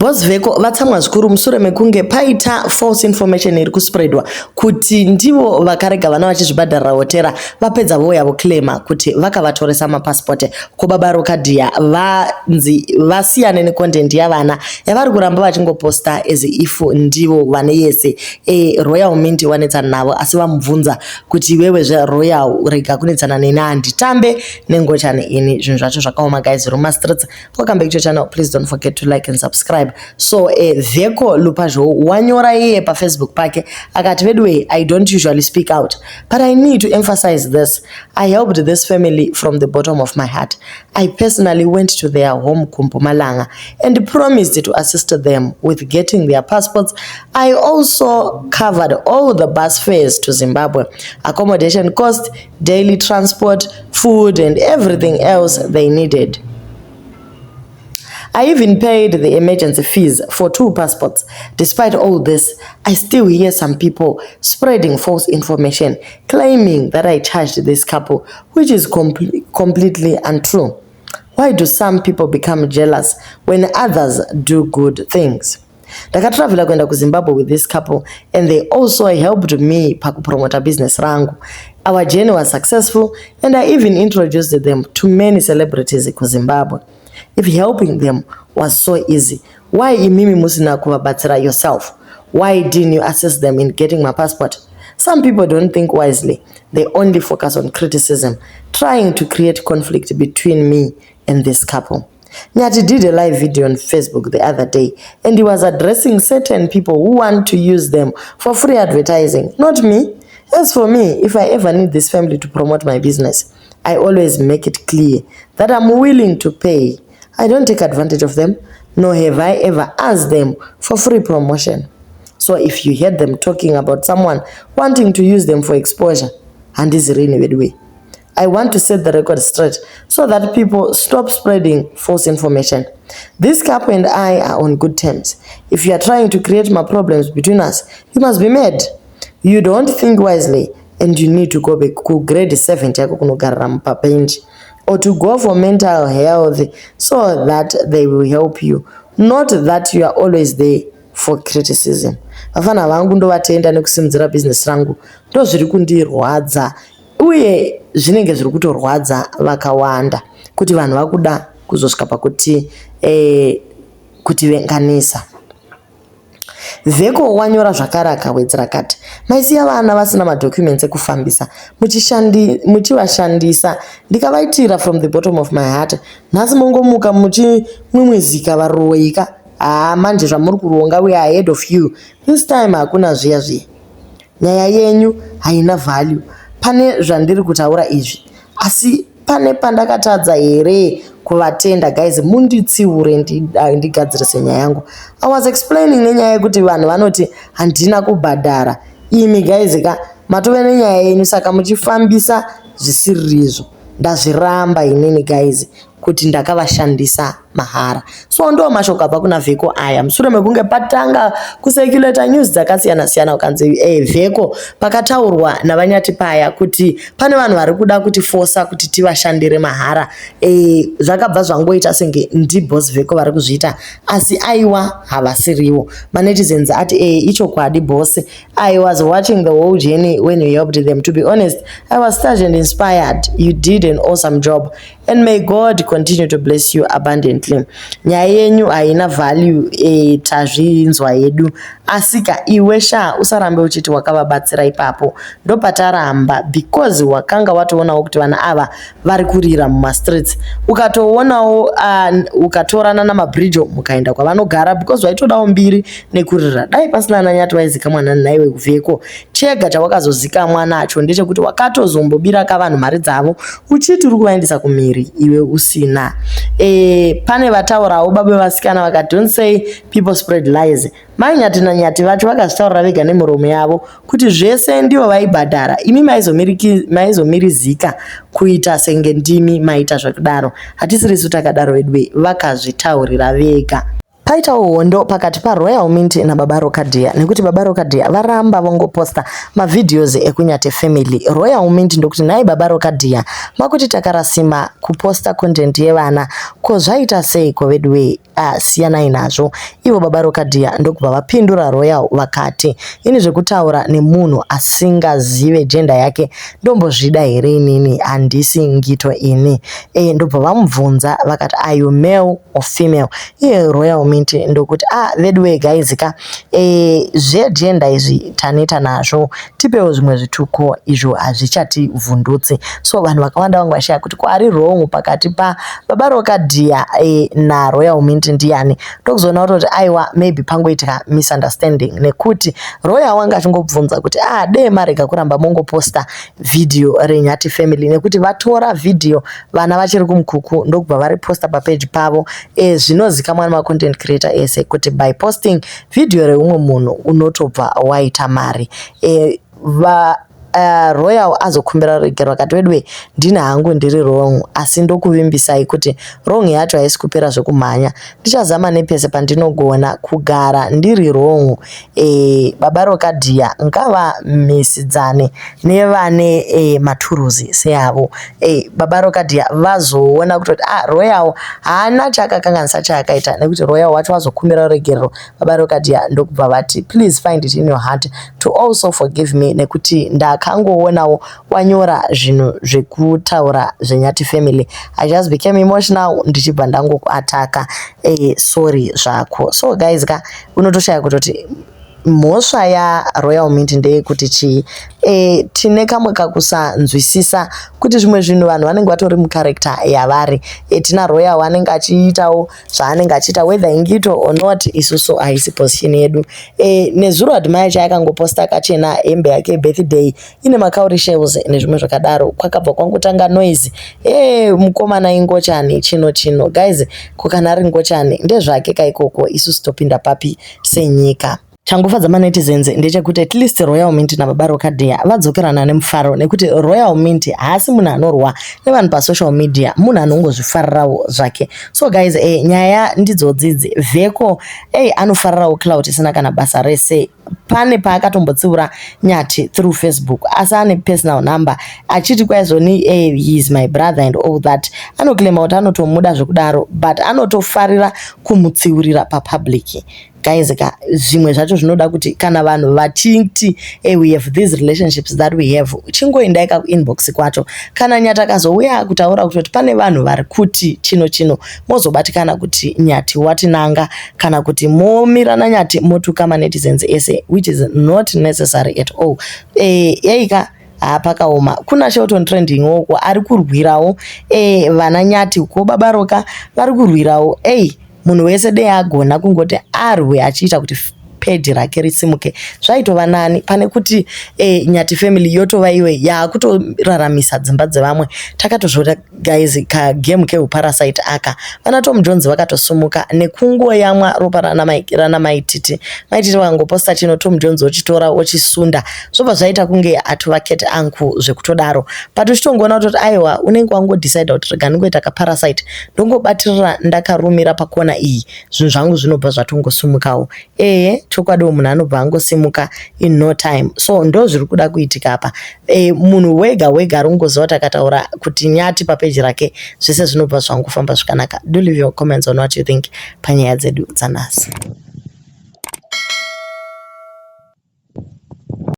Boss Veko vatsamwa zvikuru mushure mekunge paita false information iri kuspreadwa kuti ndivo vakarega vana vachizvibhadharira hotera, vapedza vouya voclaima kuti vakavatoresa mapasipoti. Ko baba Rokadhiya vanzi vasiyane necontent yavana yavari kuramba vachingoposta as if ndivo vane yese. Royal Mint wanetsana navo, asi vamubvunza kuti iwewe zveRoyal, rega kunetsana neni, handitambe nengochani ini. Zvinhu zvacho zvakaoma guys, rumastreets. Welcome back to your channel. Please don't forget to like and subscribe. So Veko Lupazho wanyora iye paFacebook pake akati, "Vedway, I don't usually speak out, but I need to emphasize this. I helped this family from the bottom of my heart. I personally went to their home kuMpumalanga and promised to assist them with getting their passports. I also covered all the bus fares to Zimbabwe, accommodation cost, daily transport, food and everything else they needed. I even paid the emergency fees for two passports. Despite all this, I still hear some people spreading false information, claiming that I charged this couple, which is completely untrue. Why do some people become jealous when others do good things? Ndakatravhela kuenda kuZimbabwe with this couple and they also helped me pakupromota business rangu. Our journey was successful and I even introduced them to many celebrities kuZimbabwe. If helping them was so easy, why imimi musina kuvabatsira yourself? Why didn't you assist them in getting my passport? Some people don't think wisely. They only focus on criticism, trying to create conflict between me and this couple. Nyati did a live video on Facebook the other day and he was addressing certain people who want to use them for free advertising, not me. As for me, if I ever need this family to promote my business, I always make it clear that I'm willing to pay. I don't take advantage of them, nor have I ever asked them for free promotion. So if you hear them talking about someone wanting to use them for exposure, handizirini veduwe. I want to set the record straight so that people stop spreading false information. This couple and I are on good terms. If you are trying to create more problems between us, you must be mad. You don't think wisely and you need to go back ku grade 7 chako kunogarira mupapenji or to go for mental health so that they will help you, not that you are always there for criticism. Vafana vangu ndovatenda nekusimudzira bhizinesi rangu. Ndo zviri kundirwadza uye zvinenge zviri kutorwadza vakawanda kuti vanhu vakuda kuzosvika pakuti kutivenganisa." Vheko wanyora zvakare akawedzera kati, "Maisiya vana vasina madhocuments ekufambisa, muchivashandisa, ndikavaitira from the bottom of my heart. Nhasi mongomuka muchimwimwizika varoika. Haa, manje zvamuri kuronga, we are ahead of you this time. Hakuna zviya zviya. Nyaya yenyu haina value pane zvandiri kutaura izvi. Asi pane pandakatadza here kuvatenda? Guys, munditsiure ndigadzirise nyaya yangu. I was explaining nenyaya yekuti vanhu vanoti handina kubhadhara. Imi guys ka, matove nenyaya yenyu, saka muchifambisa zvisirizvo. Ndazviramba inini guys kuti ndakavashandisa mahara." So ndo mashoko abva kuna Vheko aya mushure mekunge patanga kucirculata news dzakasiyana-siyana, ukanzi Vheko pakataurwa navanyati paya kuti pane vanhu vari kuda kutifosa kuti tivashandire mahara, zvakabva zvangoita senge ndiboss Vheko vari kuzviita, asi aiwa, havasiriwo. Manetizens ati, "Ichokwadi boss. I was watching the whole journey when you helped them. To be honest, I was touched and inspired. You did an awesome job and may God continue to bless you abundantly. Nyaya yenyu haina value, tazvinzwa yedu. Asika iwe sha, usarambe uchiti wakavabatsira ipapo. Ndopataramba because wakanga watoonawo kuti vana ava vari kurira mumastreets, ukatoonawo ukatorana namabhrijo mukaenda kwavanogara because waitodawo mbiri nekurira. Dai pasina nanyati waizikamwa nani naiwe Vheko? Chega chawakazozikamwa nacho ndechekuti wakatozombobira kavanhu mari dzavo uchiti uri kuvaendesa kumhiri iwe usina." Pane vataurawo baba vasikana vakati, "Don't say people spread lies. Mai Nyati nanyati vacho vakazvitaurira vega nemiromo yavo kuti zvese ndivo vaibhadhara. Imi maizomirizika kuita senge ndimi maita zvekudaro. Hatisirisu takadaro vedu, vakazvitaurira vega." Paitawo hondo pakati paRoyal Mint naBaba Rokadhiya nekuti Baba Rokadhiya varamba vongoposta mavideos ekuNyati family. Royal Mint ndokuti nhai Baba Rokadhiya makuti takarasima kuposta content yevana ko zvaita sei ko veduwee ah, siyanai nazvo. Ivo Baba Rokadhiya ndokubva vapindura Royal vakati ini zvekutaura nemunhu asingazive gender yake ndombozvida here inini handisi ngito ini. E, ndobva vamubvunza vakati are you male or female iye Royal Mint ndokuti ah veduwe guys ka e, zvegender izvi taneta nazvo tipewo zvimwe zvituko izvo hazvichativhundutsi. So vanhu vakawanda vanga vashaya kuti kwaari wrong pakati pababa Rokadhiya e, naRoyal Mint ndiyani. Ndokuzoona kutoti aiwa maybe pangoitika misunderstanding nekuti Royal wanga achingobvunza kuti ah dee marega kuramba mongoposta video reNyati family nekuti vatora video vana vachiri kumukuku ndokubva variposta papeji pavo. E, zvinozikamwa nemacontent creator ese kuti by posting video reumwe munhu unotobva waita mari. E, va Royal azokumbira ruregero akati weduwe ndini hangu ndiri wrong asi ndokuvimbisai kuti wrong yacho haisi kupera zvekumhanya ndichazama nepese pandinogona kugara ndiri wrong. E, Baba Rokadhiya ngavamisidzane nevane e, maturuzi seavo. E, Baba Rokadhiya vazoona kutoti ah, Royal haana chaakakanganisa chaakaita nekuti Royal wacho vazokumbira ruregerero. Baba Rokadhiya ndokubva vati please find it in your heart to also forgive me nekuti ndakangoonawo wanyora zvinhu zvekutaura zveNyati family. I just became emotional ndichibva ndangokuataka. E, sorry zvako. So guys ka unotoshaya kutoti mhosva yaRoyal Mint ndeyekuti chii. E, tine kamwe kakusanzwisisa kuti zvimwe zvinhu vanhu vanenge vatori mucharacter yavari. E, tina Royal anenge achiitawo zvaanenge achiita whether ingito or not isusu haisi position yedu. E, nezuro Admire chaakangoposta akachena hembe yake birthday ine macowrie shells nezvimwe zvakadaro kwakabva kwangotanga noise. E, mukomana ingochani chino chino guys ko kana ari ngochani ndezvake kaikoko isusu topinda papi senyika. Changofadza manetizens ndechekuti at least Royal Mint nababa Rokadhiya vadzokerana nemufaro nekuti Royal Mint haasi munhu anorwa nevanhu pasocial media, munhu anongozvifarirawo zvake. So guys eh, nyaya ndidzodzidzi Vheko eh, anofarirawo clout isina kana basa rese. Pane paakatombotsiura Nyati through Facebook asi ane personal number achiti kwaizoni eh, he is my brother and all that. Anoclaima kuti anotomuda zvekudaro but anotofarira kumutsiurira papublic. Guys ka zvimwe zvacho zvinoda kuti kana vanhu vachiti hey, we have these relationships that we have chingoendai kakuinbox kwacho. Kana Nyati akazouya akutaura kutoti pane vanhu vari kuti chino chino mozobatikana kuti Nyati watinanga kana kuti momirana Nyati motuka manetizens ese which is not necessary at all. E, yeika hapakaoma kuna Shelton Trending uko ari kurwirawo e, vana Nyati ko Baba Roka vari kurwirawo ei munhu wese dei agona kungoti arwe achiita kuti peji rake risimuke zvaitova nani pane kuti e, Nyati family yotova iwe yakutoraramisa dzimba dzevamwe. Takatozviona guys kagame keuparasite aka vana Tom Jones vakatosumuka nekungoyamwa ropa rana Maititi. Maititi vakangoposta chino Tom Jones ochitora ochisunda zvobva zvaita kunge atova cat uncle zvekutodaro but uchitongoona kutoti aiwa unenge wangodecide kuti rega ndingoita kaparasite ndongobatirira ndakarumira pakona iyi zvinhu zvangu zvinobva zvatongosimukawo. Ehe chokwadiwo munhu anobva angosimuka in no time. So ndo zviri kuda kuitika apa. E, munhu wega wega ari kungoziva kuti akataura kuti Nyati papeji rake zvese zvinobva zvangofamba zvakanaka. Do leave your comments on what you think panyaya dzedu dzanhasi.